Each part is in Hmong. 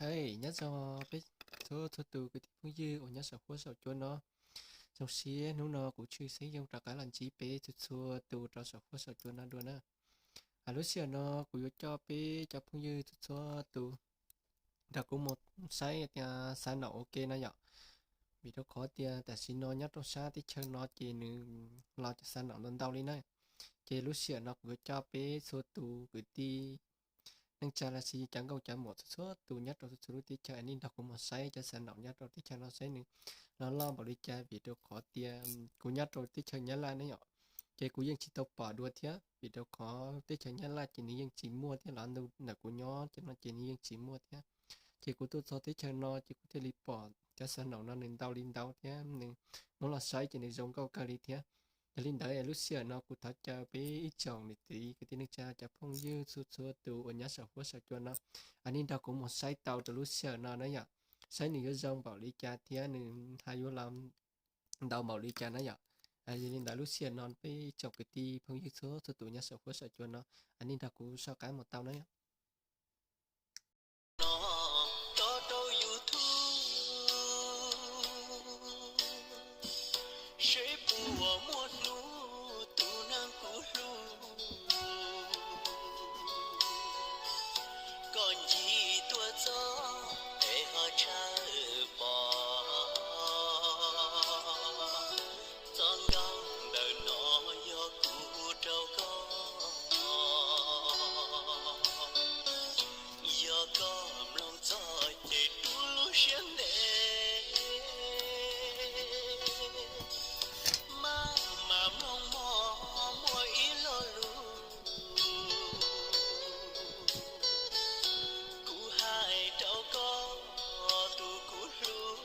Hais nyob zoo peb txhua txhua tus kwv tij phooj ywg uas nyob saum huab saum cua no. Zoo siab hnub no kuv Tshwj Xeeb Yoo rov qab los ntsib peb txhua txhua tus rau saum huab saum cua no dua na. Lub sij hawm no kuv yuav coj peb cov phooj ywg txhua txhua tus nrog kuv mus saib tias xav naum ua ke no yom. Vim rau qhov tias tam sim no nyob rau sab teb chaws no ces nws los cov xav naum ntau ntau li na. Ces lub sij hawm no kuv yuav coj peb txhua tus kwv tij neej tsa los sis cov nkauj cov muam txhua txhua tus nyob rau txhua txhua lub teb chaws nej nrog kuv mus saib cov xav naum nyob rau teb chaws no saib nws los loj npaum li cas, vim rau qhov tias kuv nyob rau teb chaws Nyab Laj ne yom. Ces kuv yeej tsis tau pom dua thiab, vim rau qhov teb chaws Nyab Laj ces nws yeej tsis muaj thiab, los ntawm kuv nyob ces no ces nws yeej tsis muaj thiab. Ces kuv tuaj txog teb chaws no ces kuv thiaj li pom cov xav naum no nws ntau li ntau thiab nws muab los saib ces nws zoo nkauj kawg li thiab. Yog li ntawd lub sij hawm no kuv thov caw peb ib tsoom niam txiv kwv tij neej tsa cov phooj ywg txhua txhua tus uas nyob saum huab saum cua no, nej nrog kuv mus saib tau rau lub sij hawm no na yom, saib nws yuav zoo npaum li cas thiab nws ho yuav los ntau npaum li cas na yom. Yog li ntawd lub sij hawm no peb ib tsoom kwv tij phooj ywg txhua txhua tus nyob saum huab saum cua no, nej nrog kuv soj qab mus tau na yom. Tos rau YouTube seb puas muaj hnub tus neeg kuv hlub, koj ncig tuaj txog es ho tshawb pom. Txoj nkauj ntawm no yog kuv rau koj, yog koj mloog txog ces rub lub siab ntev. Maj mam mloog mog, muaj ib lo lus kuv hais rau koj tus kuv hlub,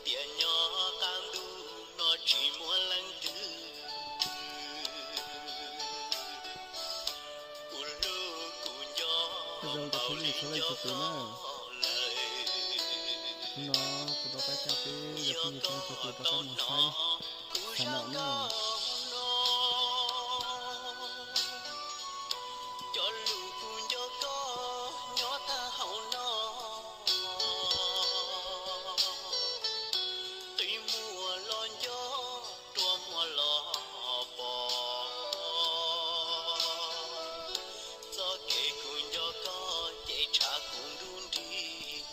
tias nyob qab ntuj no tsis muaj leej twg kuv hlub kuv nco npaum li koj lawm. Hnub no kuv rov qab coj peb cov phooj ywg txhua tus rov qab mus saib xav naum na. Cov lus kuv nco koj nyob tag hauv no, qi muag los nco, rua muag los pom. Txoj kev kuv nco koj ces tshav kuv nruab nrig.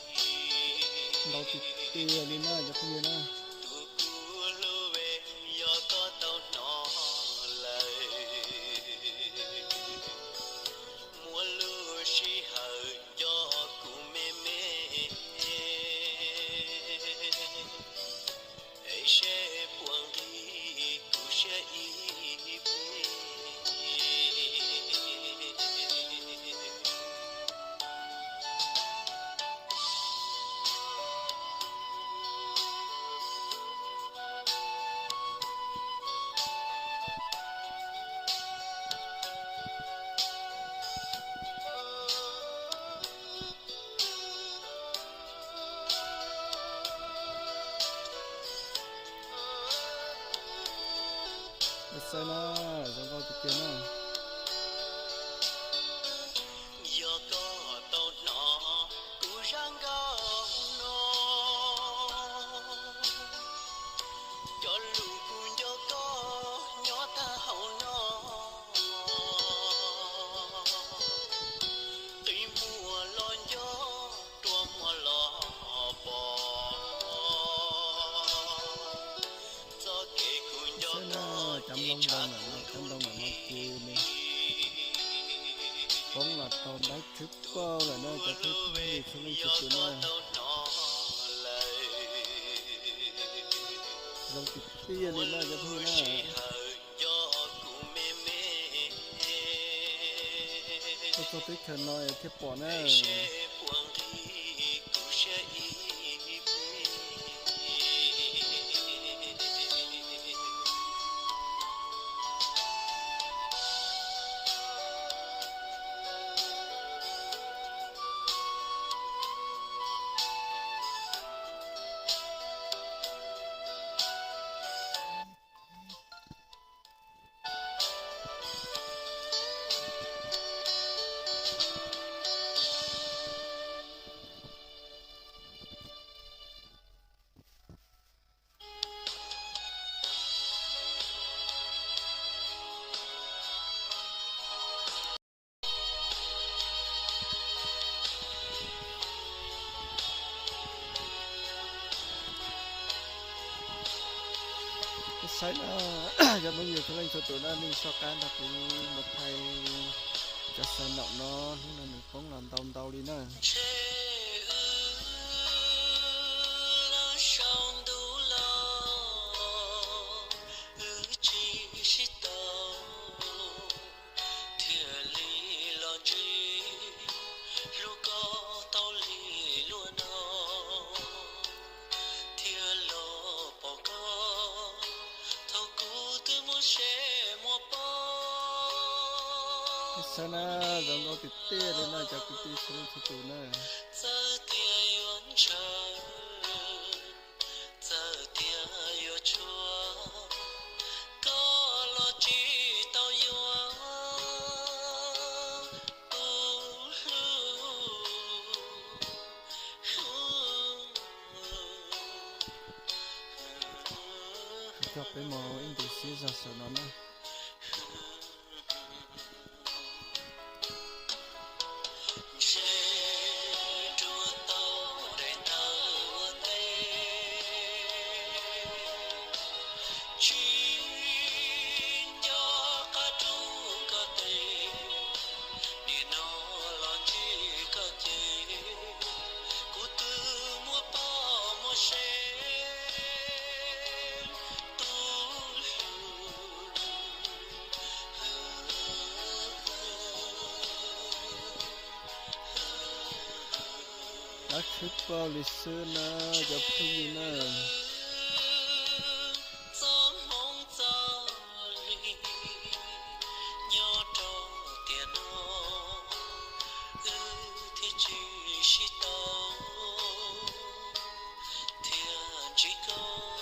Ntau tiag tiag li na cov phooj ywg na. Tus kuv hlub, yog koj tau hnov lawm, muaj lub sij hawm nco kuv me me, es seb puas nqig kuv siab ib pliag. Xav na, zoo nkauj tiag tiag na. Yog koj tau hnov kuv zaj nkauj no, cov lus kuv nco koj nyob tag hauv no, qi muag los nco, rua muag los pom. Txoj kev kuv nco koj ces tshav kuv nruab nrig. Poob los tau dab thwb pauj lawm na cov phooj ywg txhua leej txhua tus na. Zoo tiag tiag li na cov phooj ywg na. Tuaj txog teb chaws no thiaj pom na. Saib na, cov phooj ywg txhua leej txhua tus na, nej soj qab nrog kuv mus thaij cov xav naum no, hnub no nws poob los ntau ntau li na. Thiaj li los ntsib hlub koj tau li luag no, thiaj los pom koj thaum kuv twb muaj seb muaj poj. Saib na, zoo nkauj tiag tiag li na cov kwv tij txhua leej txhua tus na. Txawm tias yuav ntshaw, txawm tias yuav tshua, koj los tsis tau yuav tus hlub. Coj peb mus ib ntus siab zog saum no na. Ntshe rua tau daim ntawv ua ntej, tsis nco qab rub koj tes, nim no los ntsib koj ces kuv twb muaj poj muaj sev tus hlub. Dab tshwj plaub li xwb na, cov phooj ywg na. Txoj hmoov txoj li nyob rau tiam no, wb thiaj tsis sib tau, thiaj ntsib koj,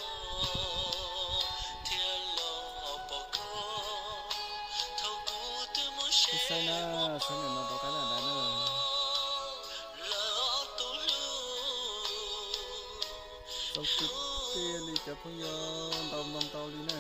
thiaj los pom koj thaum kuv twb muaj seb muaj poj. Lawm ob tug hlub. Txaus tiag tiag li cov phooj ywg, ntau ntau ntau li na.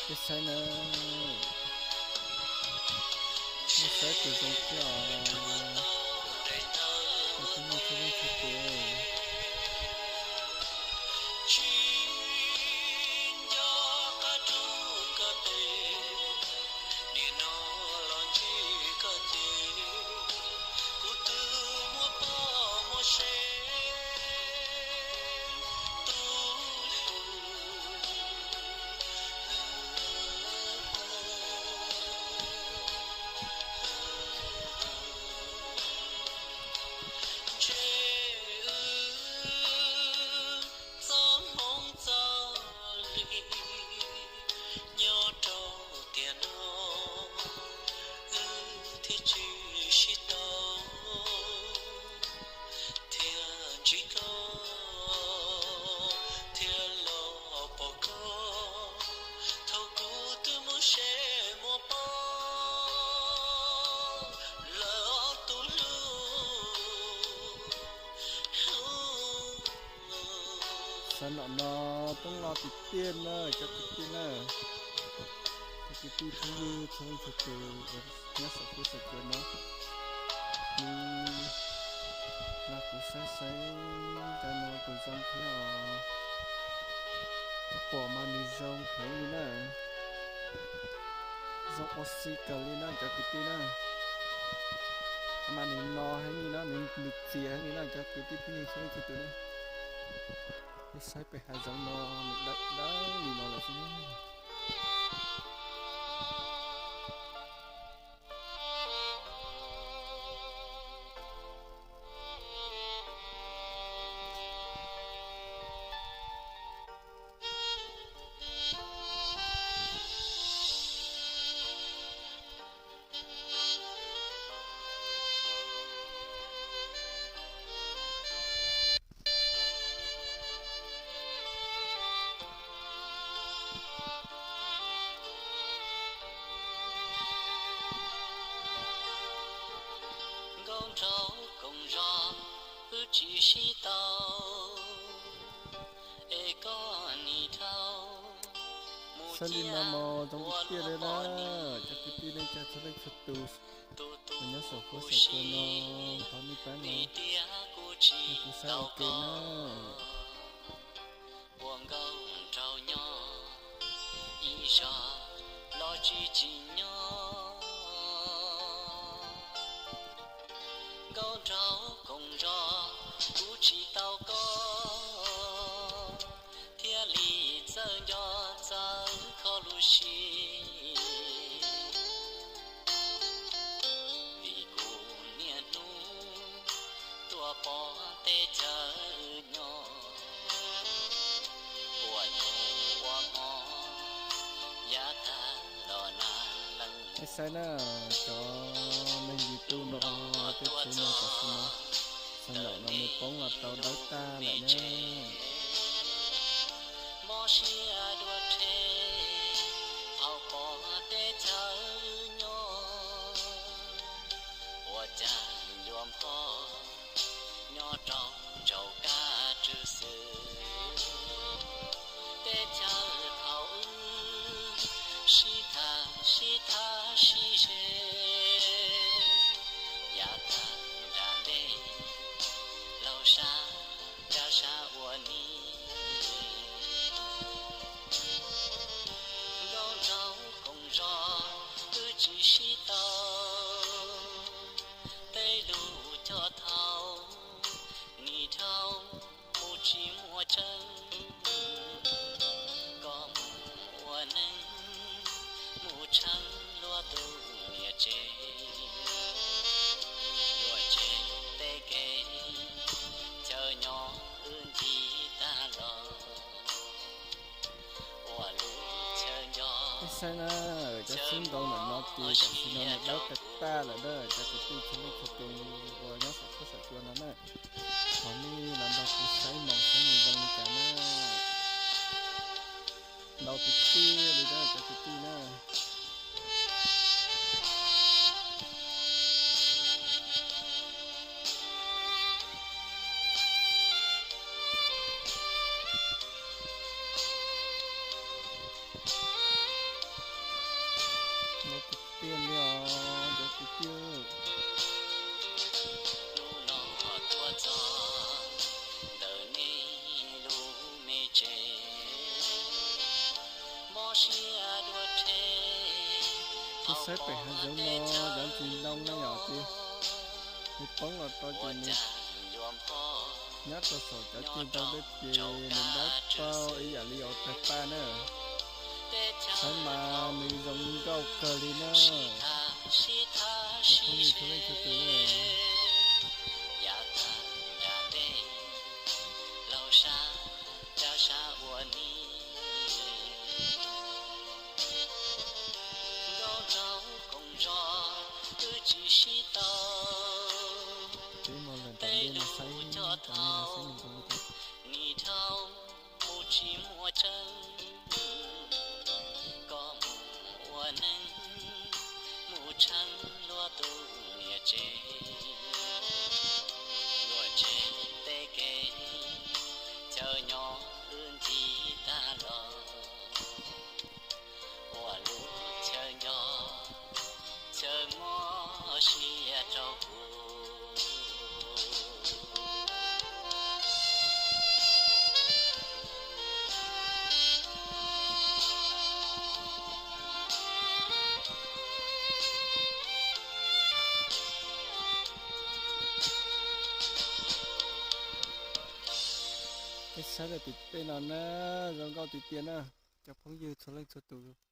Peb saib na, nej saib tus zoo thiab os, cov phooj ywg txhua leej txhua tus. Tsis nco qab rub koj tes, nim no los ntsib koj ces kuv twb muaj poj muaj sev tus hlub. Ntshe wb txoj hmoov txoj li nyob rau tiam no, wb thiaj tsis sib tau, thiaj ntsib koj, thiaj los pom koj thaum kuv twb muaj seb muaj poj. Lawm ob tug hlub. Xav nom no poob los tiag tiag na cov kwv tij na. Cov kwv tij phooj ywg txhua leej txhua tus uas nyob saum huab saum cua no, nej nrog kuv saib saib cov no puas zoo thiab os. Pom mas nws zoo heev li na. Zoo ua si kawg li na cov kwv tij na. Mas nws no heev li na, nws txias heev li na cov kwv tij phooj ywg txhua leej txhua tus na. Peb saib pem hav zoov no nws dawb dawb li no lawm xwb na. tsis sib tau, es koj nim dhau mus. Xav li no mas zoo tiag tiag li na, cov kwv tij neej tsa txhua leej txhua tus uas nyob saum huab saum cua no, thov nej pab no, kuv saib ua ke na. Ua nkauj nraug nyob ib zog los tsis tsim nyog, nkauj nraug koom zos kuv tsis tau koj, thiaj li txawj nco txawj kho lub siab. Vim kuv niaj hnub tuaj pom teb chaws nyob, ua hnub ua hmo yav tag los nag leej. Nej saib na, cov neeg YouTube no, tej tsev no tam sim no, sawv ntawm no nws poob los tau dawb tag lawm na. Mob siab dua rhe thaum pom teb chaws nyob, ua cas yuav npog nyob rau nraum kab tswv xwb. Teb chaws thaum wb sib tham sib tham sib ze, yav tag nram ntej laug sab caj sab ua ni, nkauj nraug koom zos twb tsis sib tau, tej lus cog thaum nim dhau mus tsis muaj tseeb, koj mus ua neej mus tsheej luag tus niam tsev, luag tsev tej kev chaw nyob wb ncig tag los. Ua lub chaw nco, nej saib na, cov xub nkaus ntawm no ces tam sim no nws dawb tag tag lawm na, cov kwv tij txhua leej txhua tus uas nyob saum huab saum cua no na. Thov nej los nrog kuv saib mos saib nws zoo li cas na. Ntau tiag tiag li na cov kwv tij na. Ntau tiag tiag li os cov kwv tij. Hnub no tuaj txog ntawm nej lub me tsev, mob siab dua rhe. Kuv saib pem hav zoov no, cov ntsis ntoo no yom ces nws poob los rau ces nws nyob rau saum cov ceg ntoo dej ces nws ntab tau ib yam li os tawg paj na. Saib mas nws zoo nkauj kawg li na. Cov phooj ywg txhua leej txhua tus na. Peb mus lawm tom ntej no saib, tom ntej no saib nws zoo li cas. Mus tsis muaj tseeb, koj mus ua neej mus tsheej luag tus niam tsev, luag tsev tej kev chaw nyob wb ncig tag los. Ua lub chaw nco, chaw mob siab rau kuv. Peb saib rau tim tej no na, zoo nkauj tiag tiag na, cov phooj ywg txhua leej txhua tus.